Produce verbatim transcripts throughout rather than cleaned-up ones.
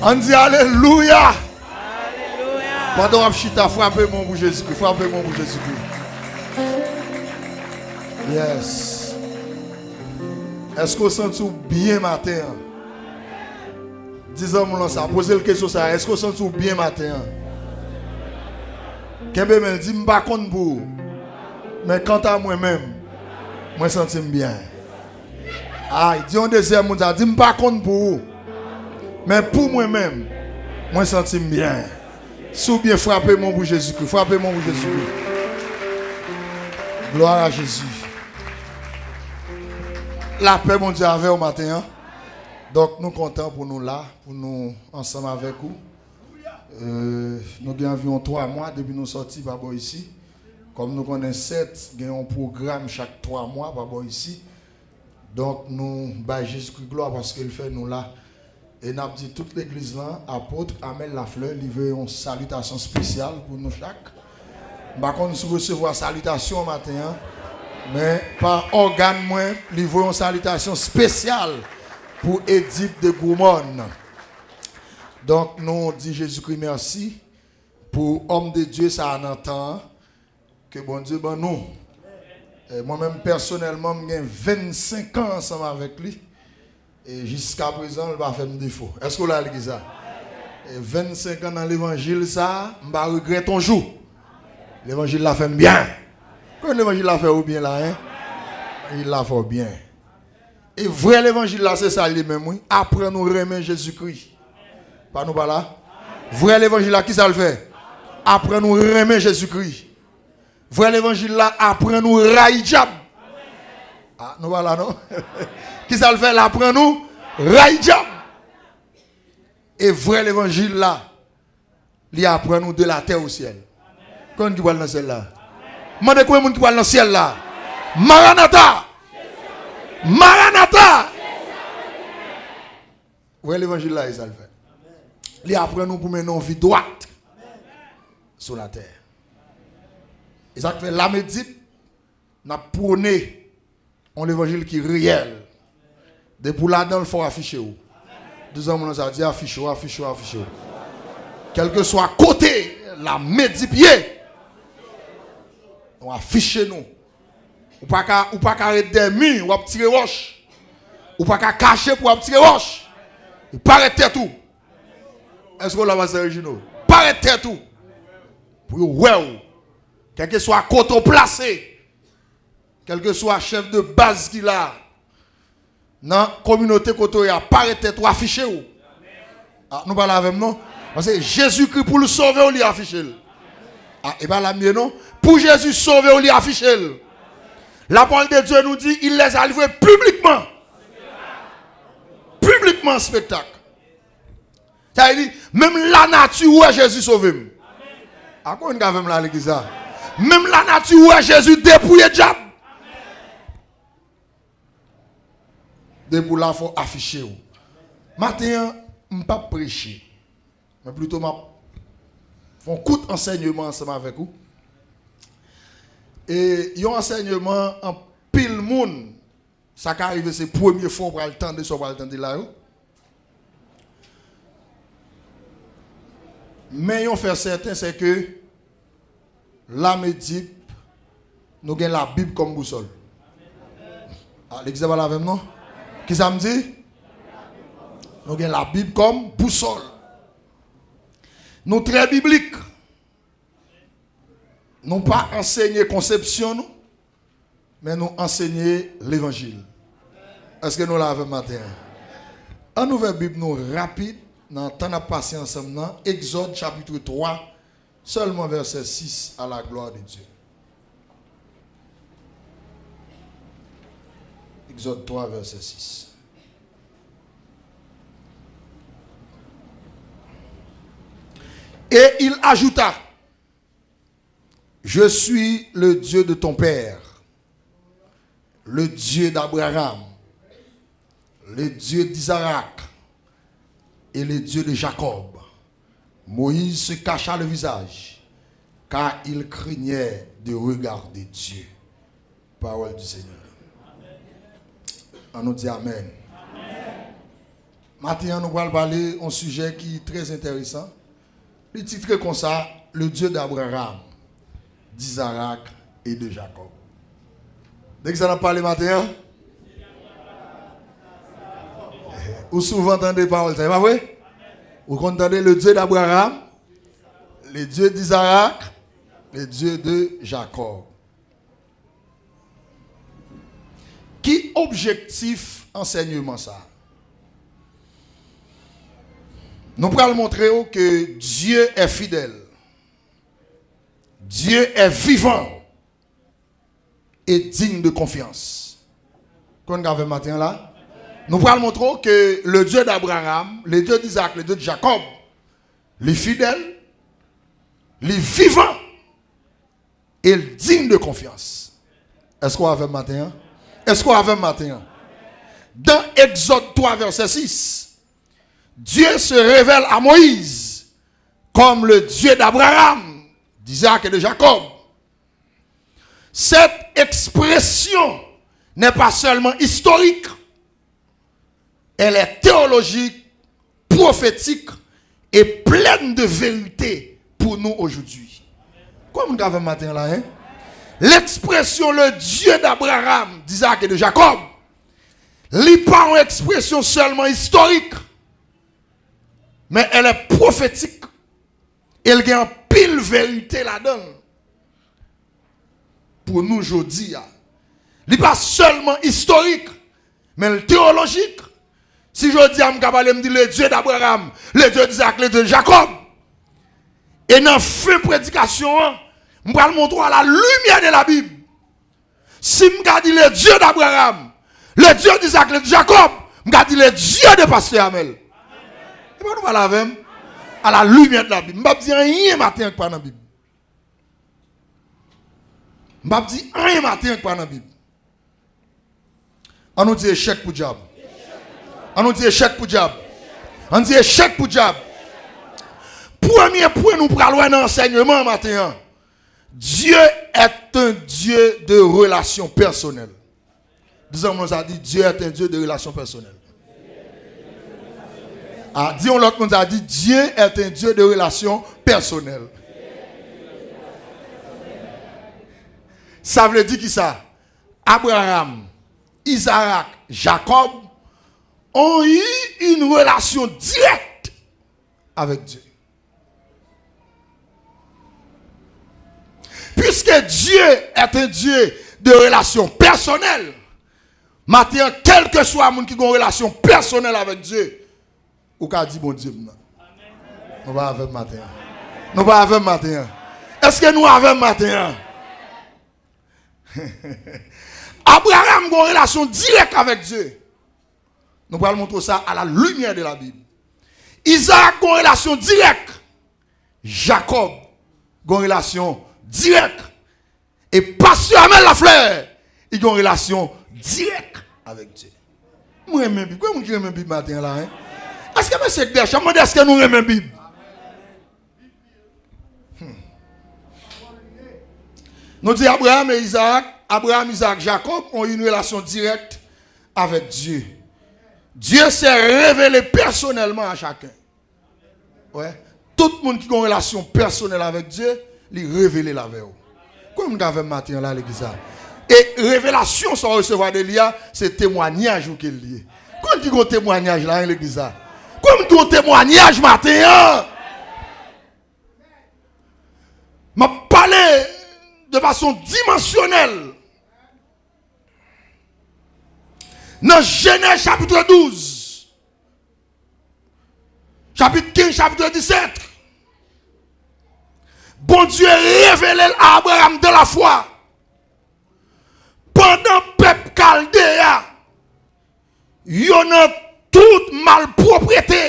Ann di alelouya! Pandan w ap chita, frape men w pou Jezikri, frape men w pou Jezikri. Yes. Èske w santi w byen maten an? Di zanmi w lan sa, poze l kesyon sa, èske w santi w byen maten an? Kenbe men l, di, "M pa konn pou ou, men kanta mwen menm, mwen santi m byen." Ay, di yon dezyèm moun sa, di, "M pa konn pou ou, men pou mwen menm, mwen santi m byen." Si w byen, frape men w pou Jezikri, frape men w pou Jezikri. Glwa a Jezi. Lapè Bondye avè w maten an. Donk, nou kontan pou nou la, pou nou ansanm avèk ou. Euh, nou gen anviwon twa mwa depi nou sòti pa bò isi. Kòm nou konnen sèt gen yon pwogram chak twa mwa pa bò isi. Donk, nou bay Jezikri glwa paske l fè nou la. E n ap di tout legliz lan, apot Amel Lafleur, li voye yon salitasyon espesyal pou nou chak. M pa konn si w resevwa salitasyon an maten an, men pa ògàn mwen, li voye yon salitasyon espesyal pou Edith de Goumorn. Donk, nou di Jezikri mèsi pou òm de Dye sa a nan tan an ke Bondye ban nou. E mwen menm pèsonèlman, m gen vennsenk an ansanm avèk li. E jiska prezan, li pa fè m defo. Èske w la, legliz la? E vennsenk an nan levanjil sa a, m pa regrèt yon jou. Levanjil la fè m byen. Kòman levanjil la fè w byen la, en? Levanjil la fè w byen. E vrè levanjil la, se sa l ye menm, wi. Aprann ou renmen Jezikri. Pa nou pa la? Vrè levanjil la, ki sa l fè? Aprann ou renmen Jezikri. Vrè levanjil la, aprann ou rayi dyab. Ah, nou pa la, non? Ki sa l fè? L aprann ou rayi dyab. E vrè levanjil la, li aprann ou de la terre au ciel. Konbyen moun ki pral nan syèl la? Mande konbyen moun ki pral nan syèl la. Maranata! Maranata! Vrè levanjil la, e sa l fè. Li aprann ou pou mennen yon vi dwat sou latè. E sa k fè Lamedip, n ap pwone yon levanjil ki reyèl. Depi w ladan l, fò w afiche w. Di zanmi w lan sa, di, "Afiche w, afiche w, afiche w." Kèlkeswa kote Lamedip ye, nou afiche nou. Ou pa ka, ou pa ka ret dèyè mi, w ap tire wòch. Ou pa ka kache pou w ap tire wòch. Parèt tèt ou. Èske w la, pastè Regino? Parèt tèt ou. Pou yo wè w. Kèlkeswa kote w plase. Kèlkeswa chèf de baz ki la. Nan kominote kote w ye a, parèt tèt ou, afiche w. Ah, nou pa la avè m, non? Paske Jezikri, pou l sove w, li afiche l. Ah, e pa la m ye, non? Pou Jezi sove w, li afiche l. La parole de Dieu nous dit, il les a livrés publiquement. Publiquement en spectacle. Sa vle di, menm lanati wè Jezi sove m. A konbyen moun k avè m la, legliz la? Menm lanati wè Jezi depouye dyab. Depi w la, fò w afiche w. Maten an, m p ap preche, men plito m ap fè yon kout ansèyman ansanm avèk ou. E yon ansèyman anpil moun, sa ka rive se premye fwa w pral tande sa w pral tande la yo. Men yon fè sèten, se ke Lamedip, nou gen Labib kòm bousòl. Ah, legliz la pa la avè m, non? Kisa m di? Nou gen Labib kòm bousòl. Nou trè biblik. Nou pa ansenye konsepsyon nou, men nou ansenye levanjil. Èske nou la avè m maten an? Ann ouvè Bib nou rapid nan tan n ap pase ansanm nan, Egzòd chapit twa, sèlman vèsè sis, à la gloire de Dieu. Egzòd twa, vèsè sis. Et il ajouta, "Je suis le Dieu de ton père, le Dieu d'Abraham, le Dieu d'Isaac et le Dieu de Jacob." Moïse se cacha le visage, car il craignait de regarder Dieu. Parole du Seigneur. Ann nou di amèn. Maten an, nou pral pale yon sijè ki trè enteresan. Li titre konsa, Le Dieu d'Abraham, d'Isaac et de Jacob. De ki sa n ap pale maten an? Ou souvan tande pawòl sa, e pa vre? Ou konn tande le Dieu d'Abraham, le Dieu d'Isaac, le Dieu de Jacob. Ki objektif ansèyman sa a? Nou pral montre w ke Dieu est fidèle, Dieu est vivant et digne de confiance. Konn ka avè m maten an la? Nou pral montre w ke le Dieu d'Abraham, le Dieu d'Isaac, le Dieu de Jacob, li fidèl, li vivan, e l digne de confiance. Èske w avè m maten an? Èske w avè m maten an? Dans Exode trois, verset six, Dieu se révèle à Moïse comme le Dieu d'Abraham, d'Isaac et de Jacob. Cette expression n'est pas seulement historique, elle est théologique, prophétique et pleine de vérité pour nous aujourd'hui. Kòman moun ka avè m maten an la, hein? L'expression le Dieu d'Abraham, d'Isaac et de Jacob, li pa yon ekspresyon sèlman istorik, men elle est prophétique. E l gen anpil verite ladan l pou nou jodi a. Li pa sèlman istorik, men l teyolojik. Si jodi a m ka pale, m di, le Dieu d'Abraham, le Dieu d'Isaac, le Dieu de Jacob. E nan fen predikasyon an, m pral montre w à la lumière de la Bible. Si m ka di le Dieu d'Abraham, le Dieu d'Isaac, le Dieu de Jacob, m ka di le Dieu de pastè Amèl. E pa nou pale avè m? À la lumière de la Bible. M p ap di anyen maten an k pa nan Bib. M p ap di anyen maten an k pa nan Bib. An nou di echèk pou dyab. An nou di echèk pou dyab. An di echèk pou dyab. Premye pwen nou pral wè nan ansèyman an maten an. Dieu est un Dieu de relation personnelle. Di zanmi w sa, di, Dieu est un Dieu de relation personnelle. Ah, di yon lòt moun sa, di, Dieu est un Dieu de relation personnelle. Sa vle di ki sa? Abraham, Isaac, Jacob ont eu une relation directe avec Dieu. Puisque Dieu est un Dieu de relation personnelle, maten an, kèlkeswa moun ki gen yon relasyon pèsonèl avèk Dye, ou ka di, Bondye m nan. Nou pa avè m maten an? Nou pa avè m maten an? Èske nou avè m maten an? Abraham gen yon relasyon dirèk avèk Dye. Nou pral montre w sa à la lumière de la Bible. Izaak gen yon relasyon dirèk. Jakòb gen yon relasyon dirèk. E pastè Amèl Laflè, li gen yon relasyon dirèk avèk Dye. Mwen renmen Bib. Konbyen moun ki renmen Bib maten an la, hein? Èske mesye k dèyè chan, mande èske nou renmen Bib? Hmm. Nou di Abraham et Isaac, Abraham, Isaac, Jacob ont eu une relation directe avec Dieu. Dieu s'est révélé personnellement à chacun. Wè, tout moun ki gen yon relasyon pèsonèl avèk Dye, li revele l avè w. Konbyen moun k avè m maten an la, legliz la? E revelasyon sa w resevwa de li a, se temwanyaj ou ke l ye. Konbyen ki gen yon temwanyaj la, hein, legliz la? Konbyen ki gen yon temwanyaj maten an? M ap pale de fason dimansyonèl. Nan Jenèz chapit douz, chapit kenz, chapit disèt, Bondye revele l a Abraham dans la foi. Pandan pèp Kalde a, yo nan tout malpwoprete,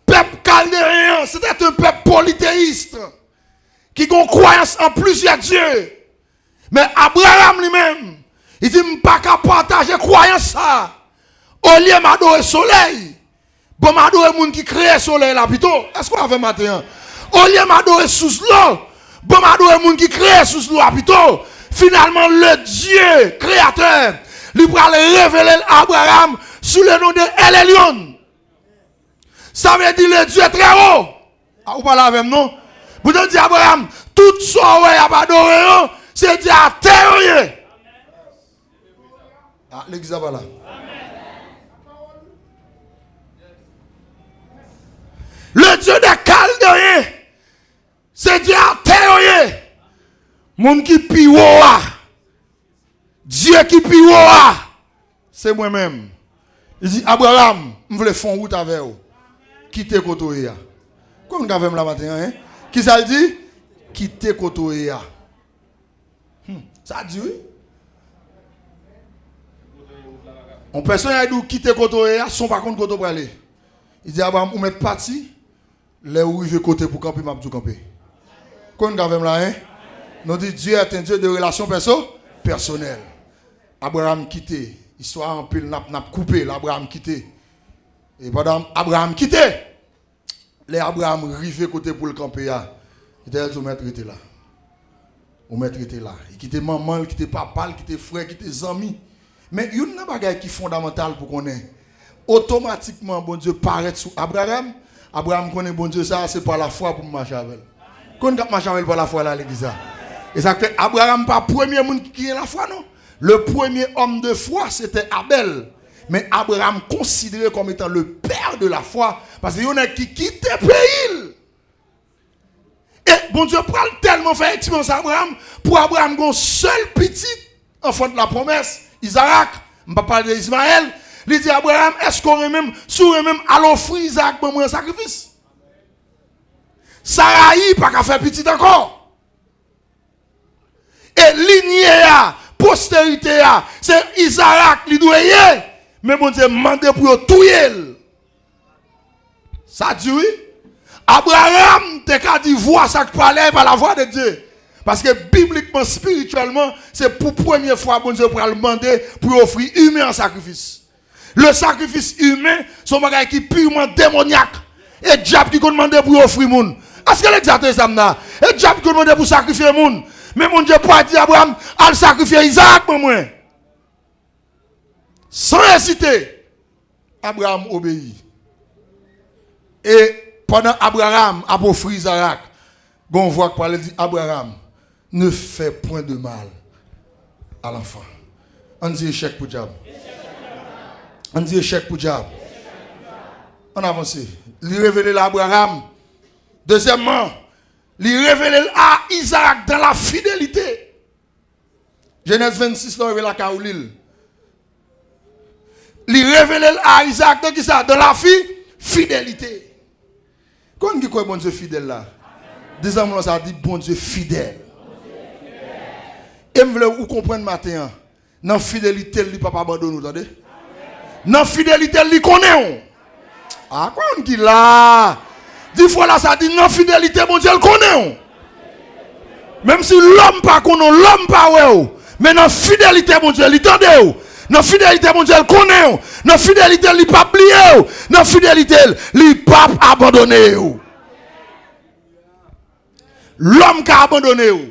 pèp kaldeyen an, se te yon pèp politeyis ki gen yon kwayans an plizyè dye. Men Abraham li menm, li di, "M pa ka pataje kwayans sa a. Olye m adore solèy, bon, m adore moun ki kreye solèy la pito." Èske w avè m maten an? "Olye m adore sous dlo, bon, m adore moun ki kreye sous dlo a pito." Finalman, le Dieu créateur, li pral revele l Abraham sous le nom de El Elyon. Sa vle di le Dieu très haut. A, ou pale avè m, non? Bondye di Abraram, tout sa w wè y ap adore yo, se dye atè yo ye. A, legliz la pa la. Le Dieu des Chaldéens, se dye atè yo ye. Moun ki pi wo a, Dye ki pi wo a, se mwen menm. Li di, Abraram, m vle fè yon wout avè w. Kite kote w ye a. Konbyen moun k avè m la maten an, en? Kisa l di? Kite kote w ye a. Hmm, sa di wi. Yon pèsonaj di w kite kote w ye a, san w pa konn kote w prale. Li di, Abraram, ou mèt pati, lè ou rive kote pou kanpe, m ap di w kanpe. Konn k avè m la, en? Nou di, Dieu est un Dieu de relation perso, personnelle. Abraram kite. Istwa anpil, n ap, n ap koupe l, Abraram kite. E pandan Abraram kite, lè Abraram rive kote pou l kanpe a, Letènèl di, ou mèt rete la. Ou mèt rete la. Li kite manman l, kite papa l, kite frè, kite zanmi. Men youn nan bagay ki fondamantal pou konnen, otomatikman Bondye parèt sou Abraram, Abraram konnen Bondye sa a se pa lafwa pou m mache avè l. Konn k ap mache avè l pa lafwa la, legliz la. E sa k fè Abraram pa premye moun ki gen lafwa, non. Le premier homme de foi, c'était Abel. Men Abraram konsidere kòm etan le père de la foi, paske yon nèg ki kite peyi l. E Bondye pral tèlman fè eksperyans Abraram, pou Abraram gen yon sèl pitit, enfant de la promesse, Izarak, m p ap pale de Izmayèl, li di Abraram, èske w renmen m? Si w renmen m, al ofri Izarak ban mwen an sakrifis. Sarayi pa ka fè pitit ankò. E linye a, posterite a, se Izarak li dwe ye, men Bondye mande pou yo touye l. Sa di wi. Abraram te ka di vwa sa k pale a, e pa lavwa de Dye. Paske biblikman, espirityèlman, se pou premye fwa Bondye pral mande pou yo ofri imen an sakrifis. Le sacrifice humain, se yon bagay ki pirman demonyak. E dyab ki konn mande pou yo ofri moun. Èske l egzakte sa m nan? E dyab ki konn mande pou sakrifye moun. Men Bondye pa di Abraram, al sakrifye Izarak ban mwen. San ezite, Abraram obeyi. E pandan Abraram ap ofri Izarak, gen yon vwa k pale di, Abraram, ne fais point de mal à l'enfant. Ann di echèk pou dyab. Ann di echèk pou dyab. Ann avanse. Li revele l a Abraram. Dezyèmman, li revele l a Izarak dans la fidélité. Jenèz vennsis, lè w rive lakay ou, li li. Li revele l a Izarak de kisa? De la fi, fidelite. Konn ki kwè Bondye fidèl la? Di zanmi w sa, di, Bondye fidèl. E m vle ou konprann maten an, nan fidelite l, li p ap abandone w, tande. Nan fidelite l, li konnen w. A, konn ki la? Di frè la sa, di, nan fidelite Bondye, l konnen w. Menm si lòm pa konnen w, lòm pa wè w, men nan fidelite Bondye, li tande w. Nan fidelite Bondye, l konnen w. Nan fidelite, li p ap bliye w. Nan fidelite, li p ap abandone w. Lòm ka abandone w.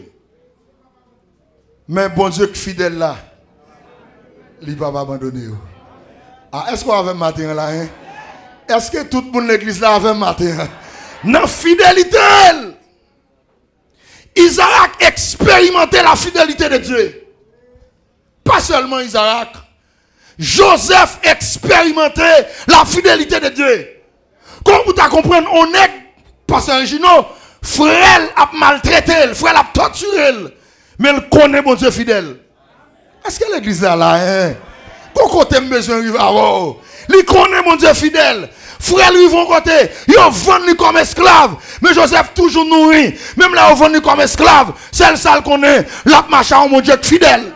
Men Bondye k fidèl la, li p ap abandone w. A, èske w avè m maten an la, en? Èske tout moun legliz la avè m maten an? Nan fidelite l, Izarak eksperimante la fidelite de Dye. Pa sèlman Izarak, Jozèf eksperimante la fidelite de Dye. Kòman pou ta konprann on nèg, pastè Regino, frè l ap maltrete l, frè l ap tòtire l, men l konnen Bondye fidèl? Èske legliz la la, en? Gon kote m bezwen rive avè w. Li konnen Bondye fidèl. Frè l rive yon kote, yo vann li kòm esklav. Men Jozèf toujou nouri. Menm lè yo vann li kòm esklav, sèl sa l konnen, l ap mache a yon Bondye k fidèl.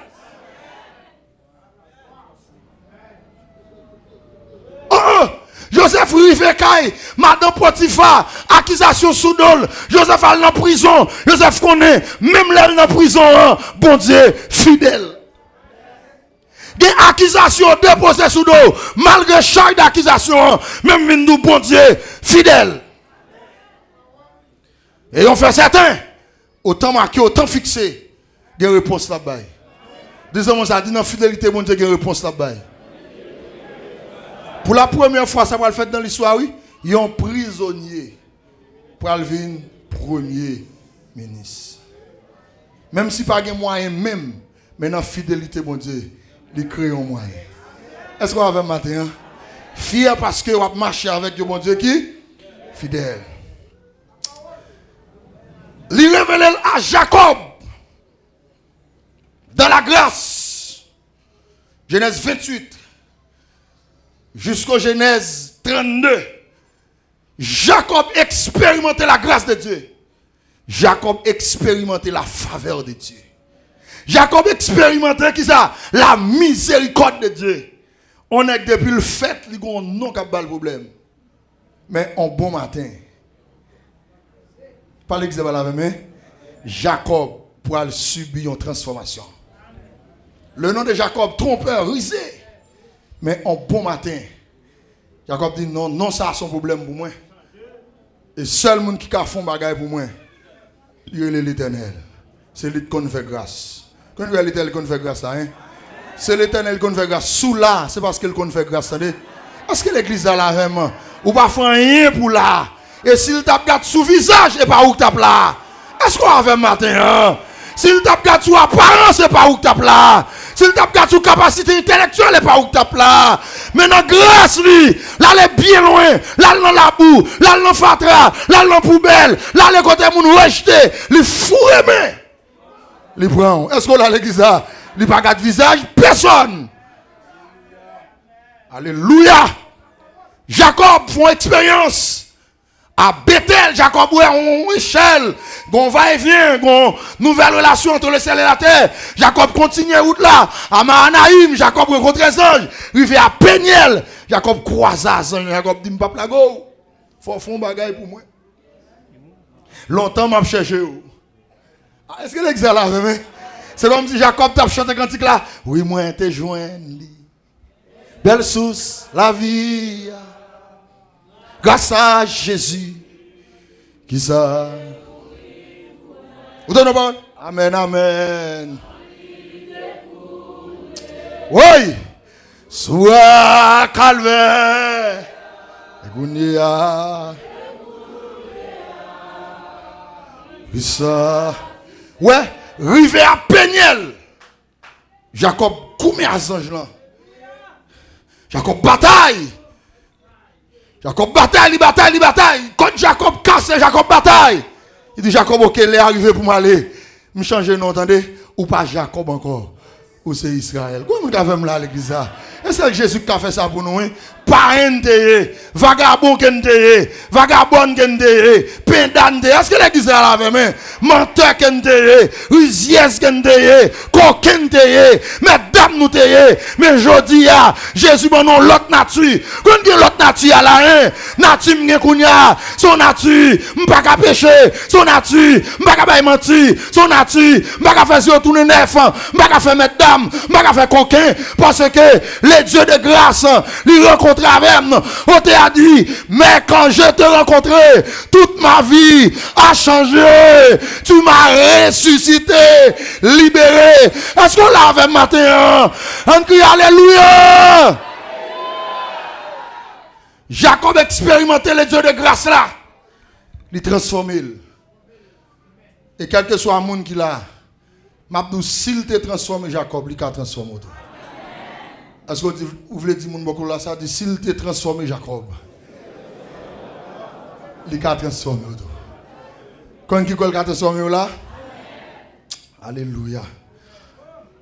Oh, oh! Jozèf rive kay madanm Potifa, akizasyon sou do l. Jozèf al nan prizon. Jozèf konnen, menm lè l nan prizon an, Bondye fidèl. Gen akizasyon depoze sou do w, malgre chaj dakizasyon an, men m vin di w Bondye fidèl. E yon fè sèten, otan make, otan fikse, gen repons l ap bay. Di zanmi w sa, di nan fidelite Bondye gen repons l ap bay. Pou la premyè fwa, sa pral fèt nan listwa, wi. Yon prizonye pral vin premye minis. Menm si pa gen mwayen menm, men nan fidelite Bondye, li kreye yon mwayen. Èske w avè m maten an? Fyè paske w ap mache avèk yon Bondye ki fidèl. Li revele l a Jakòb dans la grâce. Jenèz venntuit jisko Jenèz trannde. Jakòb eksperimante la grâce de Dieu. Jakòb eksperimante la faveur de Dieu. Jakòb eksperimante kisa? La miséricorde de Dieu. On nèg depi l fèt, li gon non k ap ba l pwoblèm. Men on bon maten, pa legzanp la avè m, Jakòb pral sibi yon transfòmasyon. Le nom de Jacob, trompè, rize. Men on bon maten, Jakòb di, "Non, non, sa a se yon pwoblèm pou mwen. E sèl moun ki ka fè yon bagay pou mwen, li rele Letènèl. Se li k konn fè gras." Konn wè Letènèl konn fè gras la, en? Se Letènèl konn fè gras. Si w la, se paske l konn fè gras, tande. Èske legliz la la vrèman? Ou pa fè anyen pou la. E si l t ap gad sou vizaj, e pa ou k t ap la. Èske w avè m maten an? Si l t ap gad sou aparans, e pa ou k t ap la. Si l t ap gad sou kapasite entèlektyèl, e pa ou k t ap la. Men nan gras li, l ale byen lwen, l al nan labou, l al nan fatra, l al nan poubèl, l ale kote moun rejte, li foure men, li pran w. Èske w la legliz la? Li pa gad vizaj pèsòn. Alelouya! Jakòb fè yon eksperyans. A Betèl, Jakòb wè yon echèl, gon vayevyen, gon nouvèl relasyon ant lesyèl e latè. Jakòb kontinye wout la. A Mahanayim, Jakòb rankontre zanj. Rive a Penyèl, Jakòb kwaze a zanj. Jakòb di, "M p ap lage w. Fò w fè yon bagay pou mwen. Lontan m ap chèche w." A, èske legliz la la vrèman? Se kòmsi Jakòb t ap chante kantik la. Wi, mwen te jwenn li. Bèl sous lavi a. Gras a Jezi. Kisa? Ou tande pawòl? Amèn, amèn. Woy! Sou a Kalvè. E kounye a. Kisa? Wè, rive a Penyèl. Jakòb koumen a zanj lan. Jakòb batay. Jakòb batay, li batay, li batay. Kòd Jakòb kase, Jakòb batay. Li di Jakòb, "Oke, lè a rive pou m ale. M chanje non, tande. Ou pa Jakòb ankò. Ou se Izrayèl." Konbyen moun k avè m la, legliz la? E sèl Jezi ki ka fè sa pou nou, wi. Payen n te ye, vagabon ke n te ye, vagabòn ke n te ye, penda n te ye. Èske legliz la la avè m? Mantè ke n te ye, rizyèz ke n te ye, koken n te ye, mètdam nou te ye. Men jodi a, Jezi ban nou lòt nati. Konn gen lòt nati a la, en? Nati m gen kounye a, se yon nati, m pa ka peche, se yon nati, m pa ka bay manti, se yon nati, m pa ka fè zye yo tounen nèf, m pa ka fè mètdam, m pa ka fè koken, paske le Dieu de grâce, li rankontre avè m. Ote a di, mais quand je te rencontre, toute ma vie a changé. Tu m'as ressuscité, libéré. Èske w la avè m maten an? Ann kriye alelouya! Jakòb eksperimante le Dieu de grâce la. Li transfòme l. E kèlkeswa moun ki la, m ap di w, si l te transfòme Jakòb, li ka transfòme w tou. Èske w di, ou vle di moun bò kote w la sa, di, si l te transfòme Jakòb, li ka transfòme w tou. Konn ki kote l ka transfòme w la? Alelouya.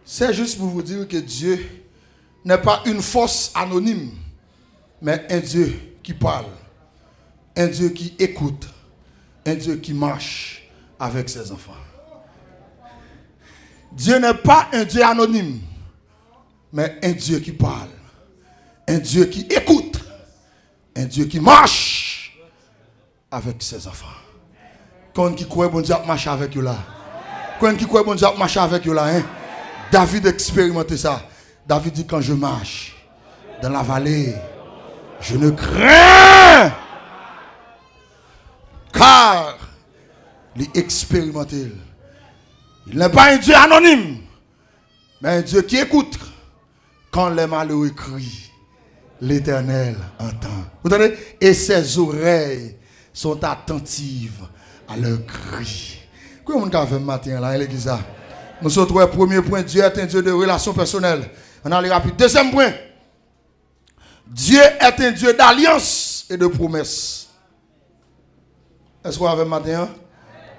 C'est juste pour vous dire que Dieu n'est pas une force anonyme, mais un Dieu qui parle, un Dieu qui écoute, un Dieu qui marche avec ses enfants. Dieu n'est pas un Dieu anonyme, mais un Dieu qui parle, un Dieu qui écoute, un Dieu qui marche avec ses enfants. Konn ki kwè Bondye ap mache avèk yo la? Konn ki kwè Bondye ap mache avèk yo la, en? David eksperimante sa. David di, quand je marche dans la vallée, je ne crains, car li eksperimante l. Il n'est pas un Dieu anonyme, mais un Dieu qui écoute quand les malheureux crient. L'Éternel entend. Vous entendez? Et ses oreilles sont attentives à leurs cris. Konbyen moun k avè m maten an la, legliz la? Nou sot wè premye pwen, Dieu est un Dieu de relation personnelle. Ann ale rapid. Dezyèm pwen, Dieu est un Dieu d'alliance et de promesse. Èske w avè m maten an?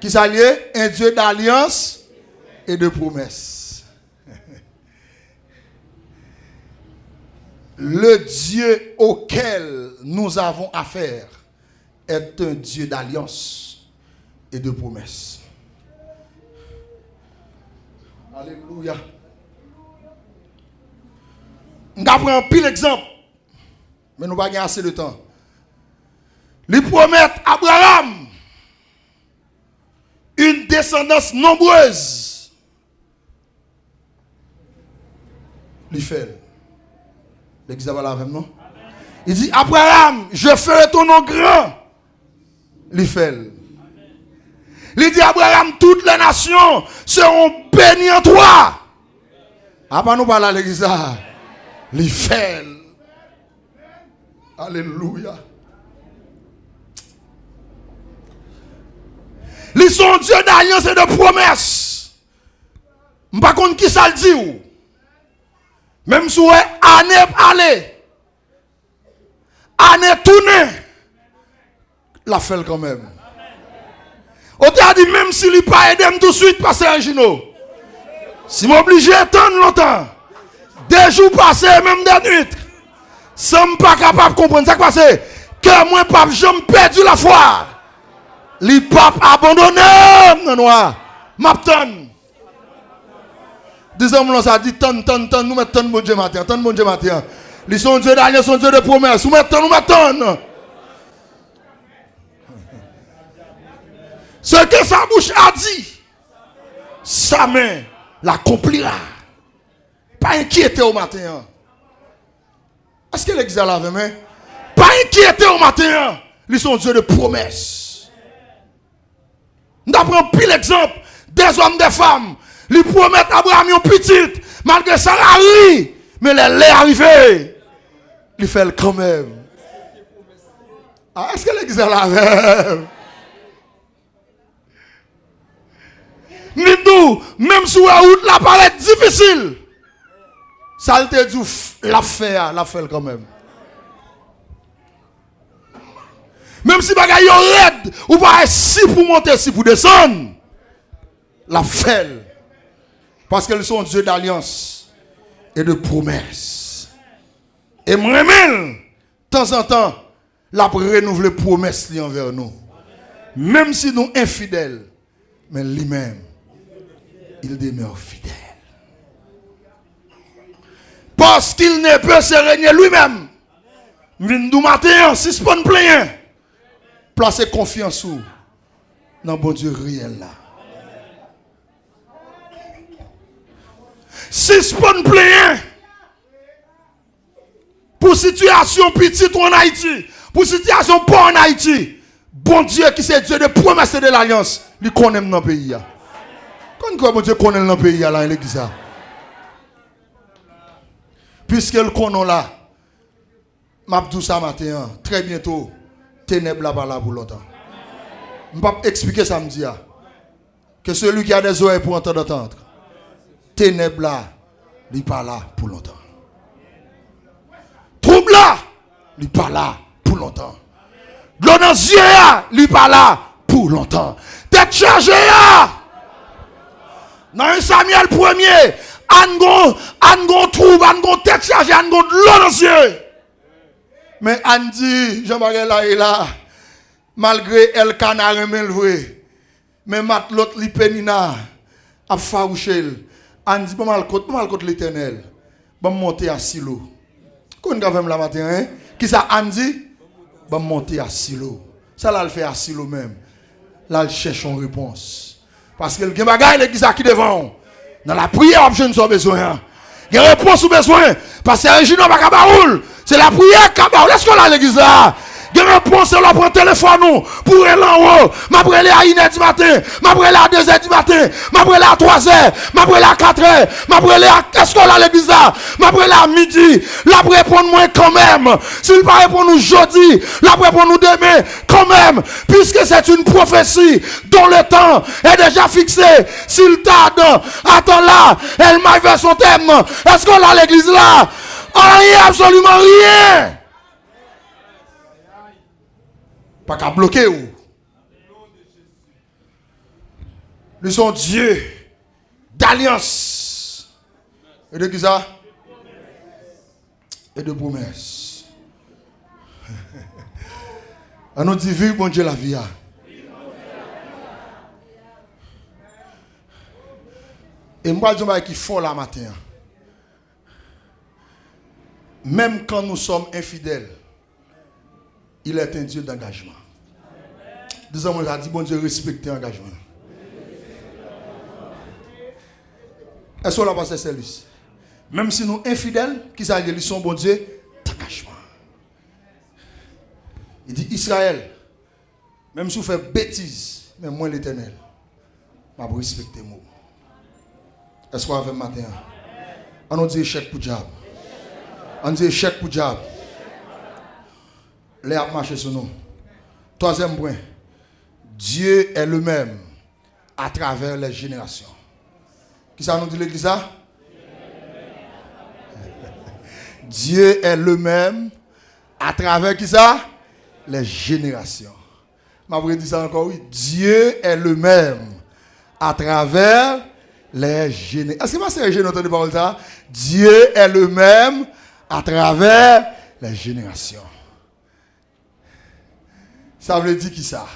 Kisa l ye? Un Dieu d'alliance et de promesse. Le Dieu auquel nous avons affaire est un Dieu d'alliance et de promesse. Alelouya. M ka pran anpil egzanp, men nou pa gen ase de tan. Li pwomèt Abraram une descendance nombreuse. Li fè l. Legliz la pale avè m, non? Li di, Abraham, je ferai ton nom grand. Li fè l. Li di, Abraham, toutes les nations seront bénies en toi. Apa nou pa la legliz la? Li fè l. Alelouya. Li se yon Dye d'alyans e de pwomès. M pa konn kisa l di w. Menm si w wè ane ale, ane tounen, l ap fè l kanmenm. Ou te a di, menm si li pa ede m touswit, pastè Regino, si m oblije tann lontan, de jou pase, menm de nwit, san m pa kapab konprann sa k pase, kè mwen p ap janm pèdi lafwa. Li p ap abandone m nan nwa. M ap tann. Di zanmi w sa, di, tann, tann, tann, nou mèt tann Bondye maten an, tann Bondye maten an. Li se yon Dye d'alyans, yon Dye de pwomès. Ou mèt tann, ou mèt tann. Ce que sa bouche a dit, sa men l'accomplira. Pa enkyete w maten an. Èske legliz la la avè m? Pa enkyete w maten an. Li se yon Dye de pwomès. M ta pran anpil egzanp, dèzòm, dèfanm. Li pwomèt Abraram yon pitit, malgre Sara ri, men lè lè a rive, li fè l kanmenm. A, èske legliz la la avè m? M vin di w, menm si w wè wout la parèt difisil, sa l te di w f-, l ap fè a, l ap fè l kanmenm. Menm si bagay yo rèd, ou pa wè si pou monte, si pou desann, l ap fè l. Paske l se yon Dye d'alyans e de pwomès. E m renmen l, tanzantan, l ap renouvle pwomès li anvè nou. Menm si nou enfidèl, men li menm, il demeure fidèle. Parce qu'il ne peut se renier lui-même. M vin di w maten an, sispann plenyen. Plase konfyans ou nan Bondye reyèl la. Sispann plenyen pou sitiyasyon pitit ou ann Ayiti, pou sitiyasyon pa w ann Ayiti. Bondye ki se Dye de pwomès e de lalyans, li konnen m nan peyi a. Konn kwè Bondye konnen l nan peyi a la, legliz la. Piske l konnen w la, m ap di w sa maten an, trè byento, tenèb la pa la pou lontan. M p ap eksplike sa m di a. Que celui qui a des oreilles pour entendre, entende. Tenèb la, li pa la pou lontan. Twoub la, li pa la pou lontan. Dlo nan zye a, li pa la pou lontan. Tèt chaje a, nan en Samyèl premye, Ann gon, Ann gon twoub, Ann gon tèt chaje, Ann gon dlo nan zye. Men Ann di, jan bagay la ye la, malgre Èlkana renmen l vre, men matlot li Penina ap fawouche l. Ann di, ban m al kot, ban m al kot Letènèl. Ban m monte a Silo. Konn k avè m la maten an, en? Kisa Ann di? Ban m monte a Silo. Sa l al fè a Silo menm? L al chèche yon repons. Paske l gen bagay legliz la ki devan w. Nan lapriyè w ap jwenn sa w bezwen an. Gen repons ou bezwen. Pastè Reginald pa ka ba ou l. Se lapriyè k ka ba ou l. Èske w la legliz la? Demen pran se lè w pran telefòn ou pou rele anwo. M ap rele a inè di maten, m ap rele a dezè di maten, m ap rele a twazè, m ap rele a katrè, m ap rele a, èske w la legliz la? M ap rele a midi, l ap reponn mwen kanmenm. Si l pa reponn ou jodi, l ap reponn ou demen kanmenm. Puisque c'est une prophétie dont le temps est déjà fixé, s'il tarde, attends-la, elle m'arrive à son terme. Èske w la legliz la? Anyen, absoliman anyen pa ka bloke w. Li se yon Dye dalyans. E de kisa? E de pwomès. Ann nou di viv Bondye lavi a. E m pral di yon bagay ki fò la maten an. Même quand nous sommes infidèles, il est un Dieu d'engagement. Di zanmi w sa, di Bondye respekte angajman. Èske w la, pastè Sèlis? Menm si nou enfidèl, kisa l ye? Li se yon Bondye d'engagement. Li di, Izrayèl, menm si w fè betiz, men mwen Letènèl, m ap respekte mo w. Èske w avè m maten an? Ann nou di echèk pou dyab. Ann di echèk pou dyab. Lè y ap mache sou nou. Twazyèm pwen. Dieu est le même à travers les générations. Kisa nou di legliz la? Dieu est le même à travers kisa? Les générations. M ap redi sa ankò, wi. Dieu est le même à travers les générations. Èske pastè Eugène tande pawòl sa? Dieu est le même à travers les générations. Sa vle di kisa?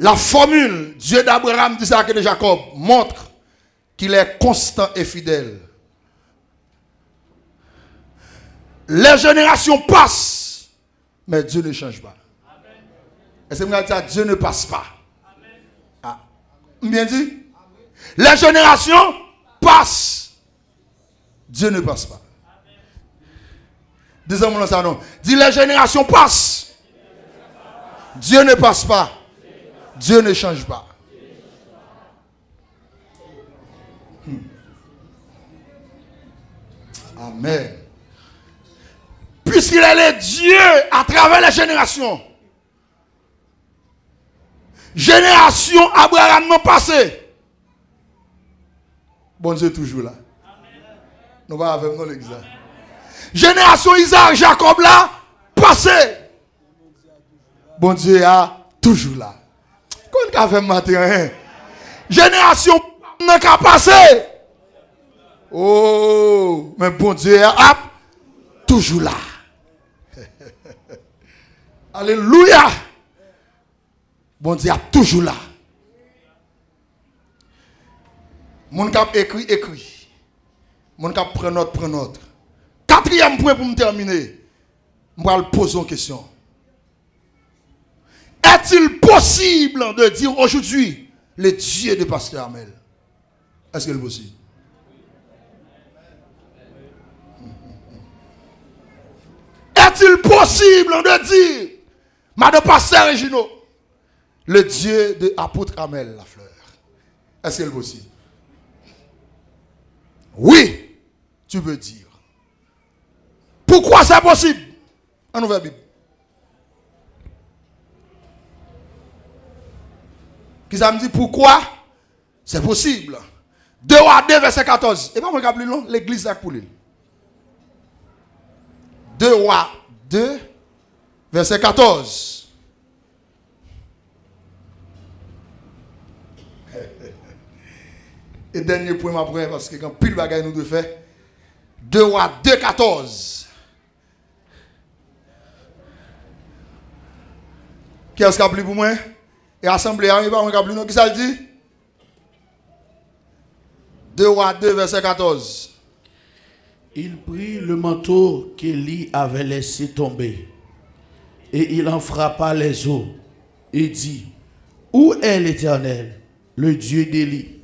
La formule Dieu d'Abraham, d'Isaac et de Jacob montre qu'il est constant et fidèle. Les générations passent, mais Dieu ne change pas. Èske m ka di sa? Dieu ne passe pas. Ah, m byen di? Les générations passent, Dieu ne passe pas. Di zanmi w sa non. Di, les générations passent. Dieu ne passe pas. Dieu ne change pas. Hmm. Amen. Puisqu'il est le Dieu à travers les générations. Jenerasyon Abraram nan pase. Bondye toujou la. Nou pa avè m non legliz la. Jenerasyon Izaak, Jakòb la pase. Bondye a toujou la. Konn ka fè m maten an, hein? Jenerasyon nan ka pase. Oh, men Bondye a ap toujou la. Alelouya. Bondye ap toujou la. Moun k ap ekri, ekri. Moun k ap pran nòt, pran nòt. Katriyèm pwen pou m tèmine, m pral poze yon kesyon. Est-il possible de dire aujourd'hui, le Dieu de Pasteur Armel? Est-ce qu'il est possible? Est-il possible de dire, Madan Pastè Reginald, le Dieu de Apôtre Armel Lafleur? Est-ce qu'il est possible? Oui, tu peux dire. Pourquoi c'est possible? Ann ouvè Bib. Kisa m di? Pourquoi c'est possible? De Wa de, vèsè katòz. E pa mwen k ap li l non, legliz la k pou li l. De Wa de, vèsè katòz. E dènye pwen m ap wè, paske gen anpil bagay nou dwe fè. De Wa de, katòz. Kiyès k ap li pou mwen? E asanble a, e pa mwen k ap li non. Kisa l di? De Wa de, vèsè katòz. Il prit le manteau qu'Élie avait laissé tomber, et il en frappa les os, et dit, Où est l'Éternel, le Dieu d'Élie?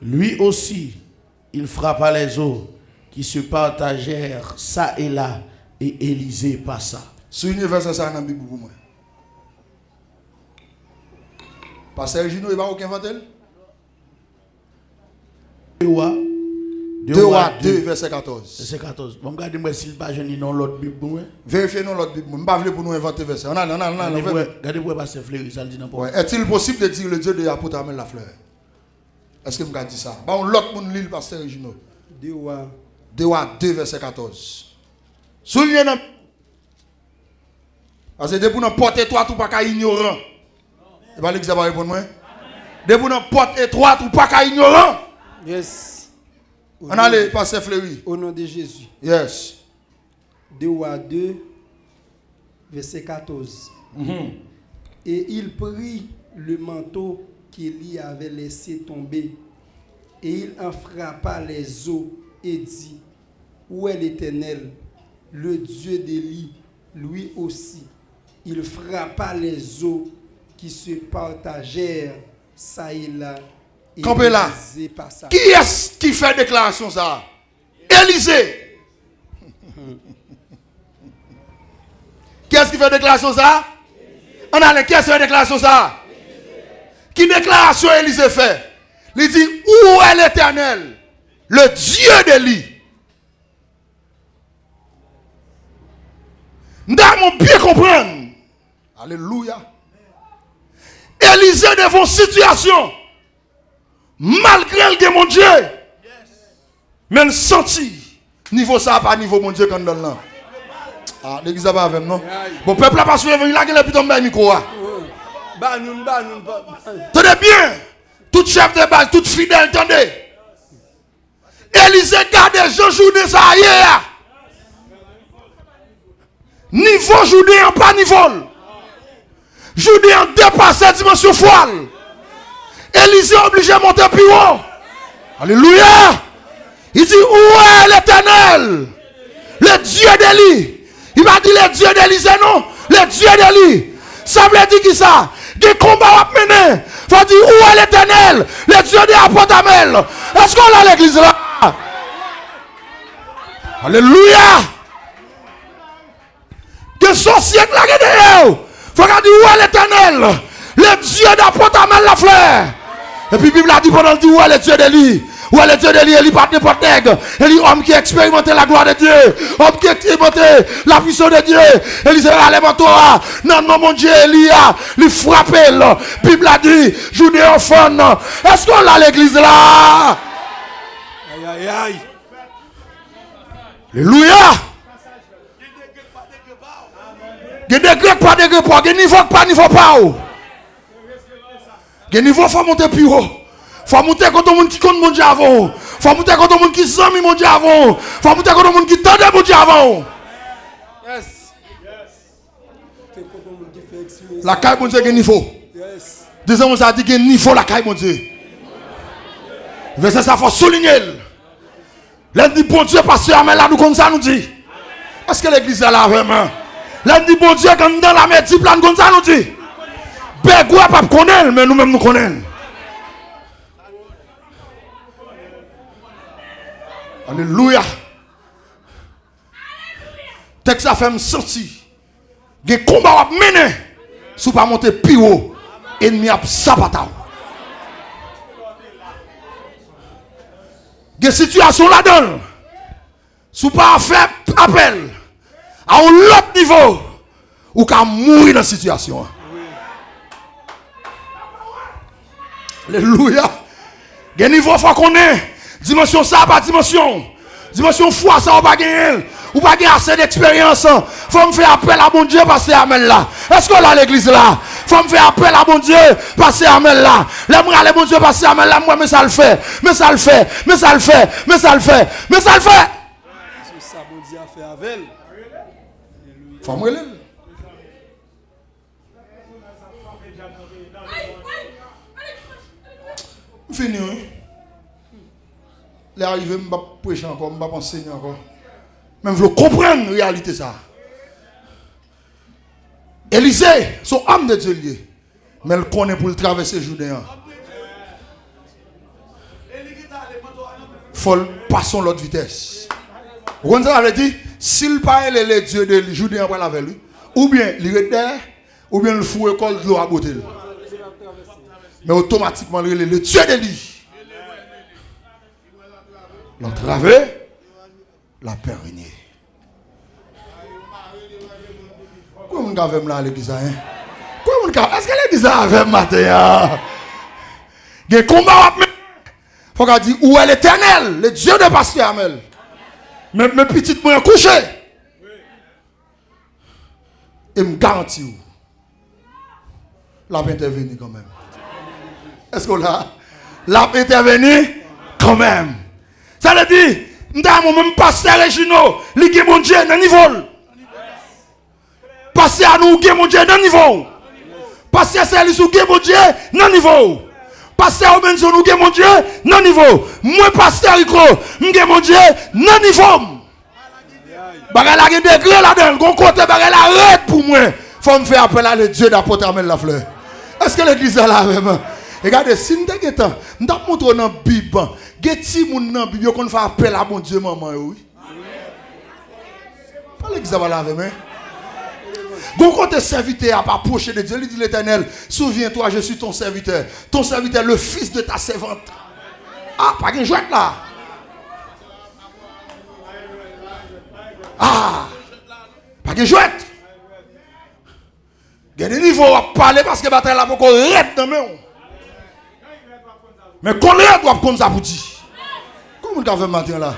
Lui aussi, il frappa les os qui se partagèrent çà et là, E Elize pasa. Souliye vèsè sa a nan Bib ou pou mwen. Pastè Regino, e pa ou ki envante l? De Wa, de Wa de, vèsè katòz. Vèsè katòz. Bon, m gade m wè si l pa jwenn li nan yon lòt Bib mwen. Verifye nan yon lòt Bib mwen. M pa vle pou nou envante vèsè. Ann ale, ann ale, ann ale. Gade pou wè, gade pou wè pastè Fleury sa l di nan pòt. Ouais. Est-il possible de dire le Dieu de l'apôtre Armel Lafleur? Èske m ka di sa? Ba yon lòt moun li l, pastè Regino. De Wa. De Wa de, vèsè katòz. Souliye nan Paske depi w nan pòt etwat, ou pa ka inyoran. E pa legliz la pa reponn mwen? Depi w nan pòt etwat, ou pa ka inyoran. Yes. Ann ale, pastè Fleury. Au nom de Jésus. Yes. De Wa de, vèsè katòz. Mhm. Et il prit le manteau qu'Élie avait laissé tomber, et il en frappa les os et dit, Où est l'Éternel, le Dieu d'Élie? Lui aussi, il frappa les os qui se partagèrent çà et là, et Kanpe la. Brisé par ça. Kiyès ki fè deklarasyon sa a? Elize. Kiyès ki fè deklarasyon sa a? Ann ale, kiyès ki fè deklarasyon sa a? Ki deklarasyon Elize fè? Li di, Où est l'Éternel, le Dieu d'Élie? M ta renmen w byen konprann. Alelouya. Elize devan yon sitiyasyon, malgre l gen Bondye, men l santi nivo sa a pa nivo Bondye k anndan l lan. Ah, legliz la pa avè m, non. Bon, pèp la pa swiv levanjil la, genlè pito m bay mikwo a. Ba nou, ba nou, ba, ba. Tande byen, tout chèf de baz, tout fidèl, tande. Elize gade jan jounen sa a ye a. Nivo jounen an pa nivo l. Jounen an depase dimansyon fwa l. Elize oblije monte pi wo. Alelouya! Li di, Où est l'Éternel, le Dieu d'Élie? Li pa di le Dieu d'Élisée, non. Le Dieu d'Élie. Sa vle di kisa? Gen konba w ap mennen. Fò w di, Où est l'Éternel, le Dieu de apot Amèl? Èske w la legliz la? Alelouya! Gen sòsye k lage dèyè w. Fò w ka di, Où est l'Éternel, le Dieu d'apot Amèl Laflè? Epi Bib la di, pandan l di, Où est le Dieu d'Élie? Où est le Dieu d'Élie? Eli pa t nenpòt nèg. Eli, òm ki eksperimente la glwa de Dye. Òm ki eksperimente la pwisans de Dye. Eli se rale manto a nan non Bondye Eli a. Li frape l. Bib la di, jounen an fann. Èske w la legliz la? Ayayay. Alelouya! Gen degre k pa degre pa w, gen nivo k pa nivo pa w. Gen nivo fò w monte pi wo. Fò w monte kote moun ki konn Bondye avan w. Fò w monte kote moun ki zanmi Bondye avan w. Fò w monte kote moun ki tande Bondye avan w. Lakay Bondye gen nivo. Dezanm sa di gen nivo lakay Bondye. Vèsè sa fò soulinye l. Lè n di Bondye pase amèn la, nou konn sa nou di. Èske legliz la la avè m? Lè n di Bondye k anndan lame dip la, nou konn sa nou di. Bègwè p ap konnen l, men nou menm nou konnen l. Alelouya. Tèks la fè m santi gen konba w ap mennen. Si w pa monte pi wo, ènmi ap sapata w. Gen sitiyasyon ladan l. Si w pa fè apèl a yon lòt nivo, ou ka mouri nan sitiyasyon an. Alelouya. Gen nivo fò w konnen. Dimansyon sa a pa dimansyon w. Dimansyon fwa sa a ou pa genyen l. Ou pa gen ase deksperyans. Fò m fè apèl a Bondye pase amèn la. Èske w la legliz la? Fò m fè apèl a Bondye pase amèn la. Lè m rale Bondye pase amèn la, m wè men sa l fè. Men sa l fè. Men sa l fè. Men sa l fè. Men sa l fè. Se sa Bondye a fè avè l. Fò m rele l. M fini, wi. Lè a rive, m p ap preche ankò, m p ap ansenye ankò. Men m vle w konprann reyalite sa a. Elize, se yon òm de Dye l ye. Men l konnen pou l travèse Jouden an, fò l pase yon lòt vitès. Ou konn sa sa vle di? Si l pa rele le Dieu de li, Jouden an pral avè l, wi. Oubyen li ret dèyè, oubyen l foure kò l, dlo a bwote l. Men otomatikman, l rele le Dieu de li. L antrave, lapè renye. Konbyen moun k avè m la legliz la, en? Konbyen moun k a, èske legliz la avè m maten an? Gen konba w ap mennen. Fòk a di, ou wè Letènèl, le Dieu de pastè Amèl. Men, men pitit mwen an kouche. E m garanti w, l ap entèveni kanmenm. Èske w la? L ap entèveni kanmenm. Sa vle di, m ta renmen menm pastè Rejino, li gen Bondye nan nivo l. Pastè Anou, ou gen Bondye nan nivo w. Pastè Sèlis, ou gen Bondye nan nivo w. Pastè Robinson, ou gen Bondye nan nivo w. Mwen, pastè Rico, m gen Bondye nan nivo m. Bagay la gen degre ladan l. Gon kote bagay la rèd pou mwen. Fò m fè apèl a le Dieu d'apôtre Amèl Laflè. Èske legliz la la avè m? E gade, si m te gen tan, m t ap montre w nan Bib. Gen timoun nan Bib, yo konn fè apèl a Bondye manman yo, wi. Pale egzanp la avè m, en. Gon kote sèvitè a ap apwoche de Dye, li di, Letènèl, souviens-toi, je suis ton serviteur. Ton serviteur, le fils de ta servante. Ah, pa gen jwèt la. Ah, pa gen jwèt. Gen de nivo w ap pale paske batay la poko rèd nan men w. Men konn rèd w ap konn sa pou di. Konbyen moun k avè m maten an la?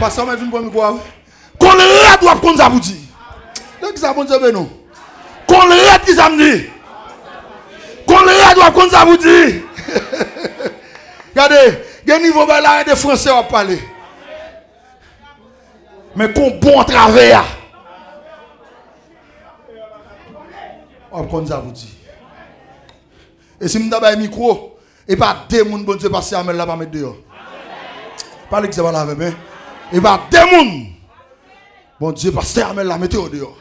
Pastè, mwen vin pran mikwo a, wi. Konn rèd w ap konn sa pou di. Donk, kisa Bondye beni w? Konn rèd kisa m di. Konn rèd w ap konn sa pou di. Gade, gen nivo bay la, de franse w ap pale. Men kon bon antrave a. W ap konn sa pou di. E si m ta bay mikwo, e pa de moun Bondye pastè Amèl la pa met deyò. Pale egzanp la avè m, en. E pa de moun Bondye pastè Amèl la mete yo deyò.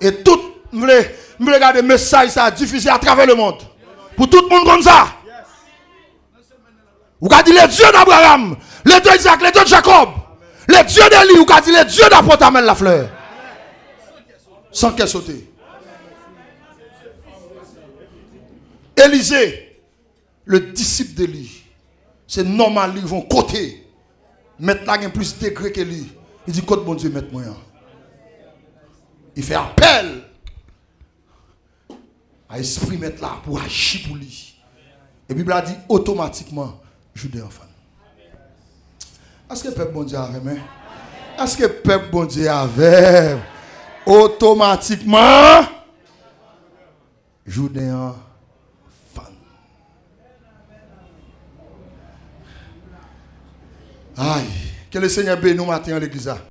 E tout, m vle, m vle gade mesaj sa difize atravè lemond. Pou tout moun konn sa. Ou ka di, le Dieu d'Abraham, le Dieu d'Isaac, le Dieu de Jacob, le Dieu d'Élie, ou ka di, le Dieu d'apôtre Amèl Laflè. San kè sote. Elize, le disip de li, se nòmal li rive yon kote. Mèt la gen plis degre ke li. Li di, kot Bondye mèt mwen an? Li fè apèl a espri mèt la pou aji pou li. E Bib la di otomatikman, Jouden an fann. Èske pèp Bondye avè m, en? Èske pèp Bondye avè m? Otomatikman, Jouden an fann. Ay, ke le Senyè beni w maten an, legliz la.